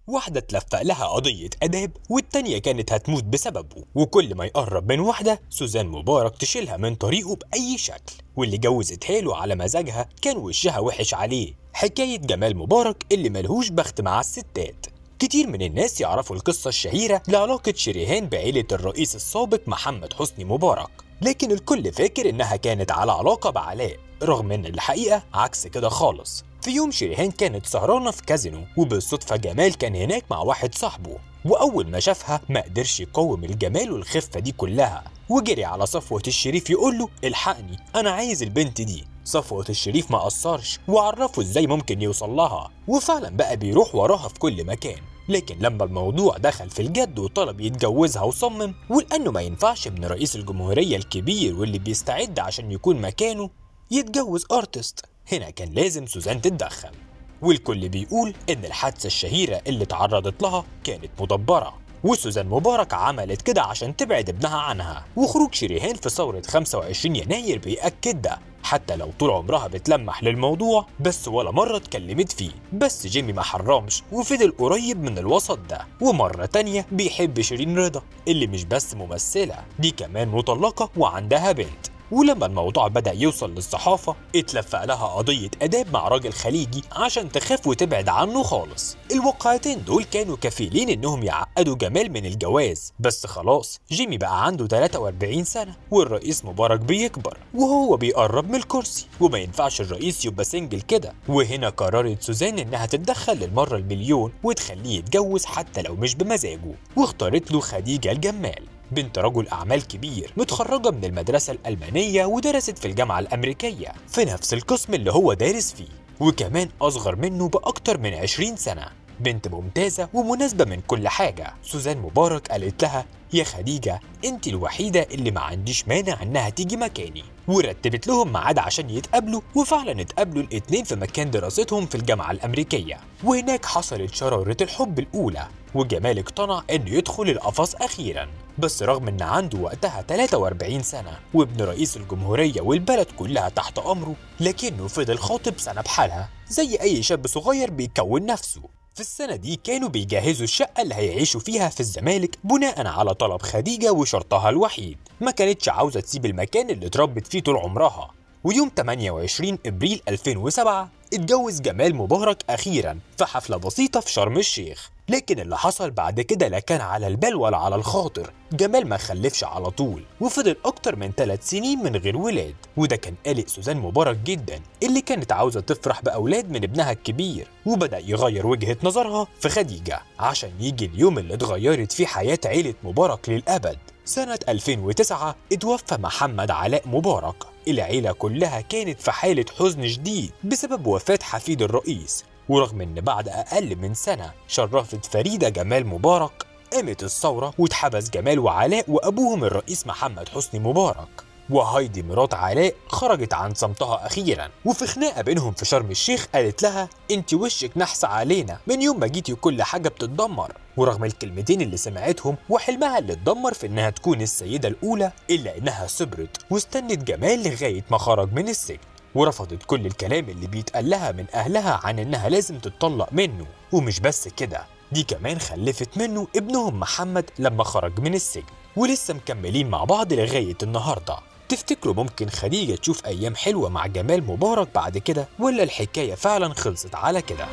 واحدة اتلفق لها قضية آداب والتانية كانت هتموت بسببه، وكل ما يقرب من واحدة سوزان مبارك تشيلها من طريقه بأي شكل، واللي جوزتها له على مزاجها كان وشها وحش عليه. حكاية جمال مبارك اللي ملهوش بخت مع الستات. كتير من الناس يعرفوا القصة الشهيرة لعلاقة شريهان بعيلة الرئيس السابق محمد حسني مبارك، لكن الكل فاكر إنها كانت على علاقة بعلاء، رغم إن الحقيقة عكس كده خالص. في يوم شريهان كانت سهرانة في كازينو، وبالصدفة جمال كان هناك مع واحد صاحبه، وأول ما شافها ما قدرش يقاوم الجمال والخفة دي كلها، وجري على صفوة الشريف يقول له الحقني أنا عايز البنت دي. صفوة الشريف ما قصرش وعرفه إزاي ممكن يوصل لها، وفعلا بقى بيروح وراها في كل مكان. لكن لما الموضوع دخل في الجد وطلب يتجوزها وصمم، ولأنه ما ينفعش ابن رئيس الجمهورية الكبير واللي بيستعد عشان يكون مكانه يتجوز artist، هنا كان لازم سوزان تتدخل. والكل بيقول إن الحادثة الشهيرة اللي تعرضت لها كانت مدبرة، وسوزان مبارك عملت كده عشان تبعد ابنها عنها. وخروج شريهان في ثورة 25 يناير بيأكد ده، حتى لو طول عمرها بتلمح للموضوع بس ولا مرة اتكلمت فيه. بس جيمي ما حرمش وفضل قريب من الوسط ده، ومرة تانية بيحب شيرين رضا اللي مش بس ممثلة، دي كمان مطلقة وعندها بنت. ولما الموضوع بدأ يوصل للصحافة اتلفق لها قضية آداب مع راجل خليجي عشان تخاف وتبعد عنه خالص. الواقعتين دول كانوا كفيلين انهم يعقدوا جمال من الجواز، بس خلاص جيمي بقى عنده 43 سنة والرئيس مبارك بيكبر وهو بيقرب من الكرسي، وما ينفعش الرئيس يبقى single كده. وهنا قررت سوزان انها تتدخل للمرة المليون وتخليه يتجوز حتى لو مش بمزاجه، واختارت له خديجة الجمال، بنت رجل أعمال كبير، متخرجة من المدرسة الألمانية ودرست في الجامعة الأمريكية في نفس القسم اللي هو دارس فيه، وكمان أصغر منه بأكتر من 20 سنة. بنت ممتازة ومناسبة من كل حاجة. سوزان مبارك قالت لها يا خديجة انت الوحيدة اللي ما عنديش مانع انها تيجي مكاني، ورتبت لهم ميعاد عشان يتقابلوا، وفعلا اتقابلوا الاتنين في مكان دراستهم في الجامعة الأمريكية، وهناك حصلت شرارة الحب الأولى، وجمال اقتنع انه يدخل القفص أخيرا. بس رغم ان عنده وقتها 43 سنة وابن رئيس الجمهورية والبلد كلها تحت أمره، لكنه فضل خاطب سنة بحالها زي أي شاب صغير بيكون نفسه. في السنة دي كانوا بيجهزوا الشقة اللي هيعيشوا فيها في الزمالك بناء على طلب خديجة وشرطها الوحيد، ما كانتش عاوزة تسيب المكان اللي اتربت فيه طول عمرها. ويوم 28 إبريل 2007 اتجوز جمال مبارك أخيرا في حفلة بسيطة في شرم الشيخ، لكن اللي حصل بعد كده لا كان على البال ولا على الخاطر. جمال ما خلفش على طول وفضل أكتر من 3 سنين من غير ولاد، وده كان قلق سوزان مبارك جدا اللي كانت عاوزة تفرح بأولاد من ابنها الكبير، وبدأ يغير وجهة نظرها في خديجة عشان يجي اليوم اللي اتغيرت فيه حياة عيلة مبارك للأبد. سنة 2009 اتوفى محمد علاء مبارك. العيلة كلها كانت في حالة حزن شديد بسبب وفاة حفيد الرئيس، ورغم ان بعد اقل من سنة شرفت فريدة جمال مبارك، قامت الثورة واتحبس جمال وعلاء وابوهم الرئيس محمد حسني مبارك. وهايدي مرات علاء خرجت عن صمتها اخيرا، وفي خناقة بينهم في شرم الشيخ قالت لها انت وشك نحس علينا من يوم ما جيتي كل حاجة بتتدمر. ورغم الكلمتين اللي سمعتهم وحلمها اللي اتدمر في انها تكون السيدة الاولى، الا انها صبرت واستنت جمال لغاية ما خرج من السجن، ورفضت كل الكلام اللي بيتقال لها من أهلها عن إنها لازم تتطلق منه. ومش بس كده، دي كمان خلفت منه ابنهم محمد لما خرج من السجن، ولسه مكملين مع بعض لغاية النهاردة. تفتكروا ممكن خديجة تشوف أيام حلوة مع جمال مبارك بعد كده، ولا الحكاية فعلا خلصت على كده؟